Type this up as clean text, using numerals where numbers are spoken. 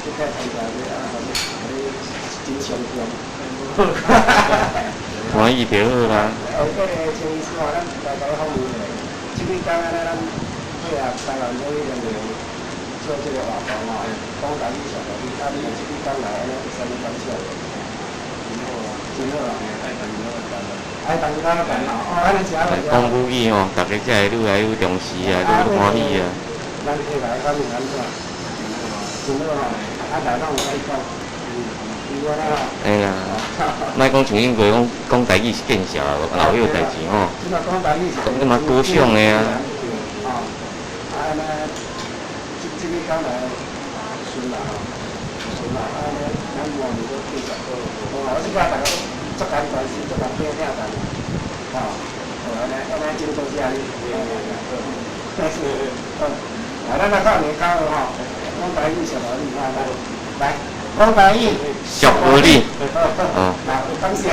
這擺參加這啊，你真上重。歡喜就好啦。哦，這個陳醫師吼，咱來共你訪問一下。這幾工按呢，咱配合台灣這個聯盟做這個活動吼，講台語俗語，啊，你這幾工來按呢有啥物感想？真好啊！真好啊！愛當囡仔辦啊！愛當囡仔辦吼，哦，按呢是啊。講母語吼，大家才會愈來愈重視啊，愈歡喜啊。咱起來感覺按怎？真好吼，啊，來攏會使講，有啊啦。哎呀，莫講像英國講講台語是見笑啊，老有代誌吼。這嘛講台語是。這嘛高尚的啊。哦，啊按呢，這這幾工來順啦吼，順啦，啊按呢，咱明年閣繼續。哦，我這擺大家足艱關心，足艱聽聽等，吼，好按呢，按呢真多謝你。是，好，啊，咱來靠年較好吼，講台語俗語，來來，講台語俗語。哦，來，感謝。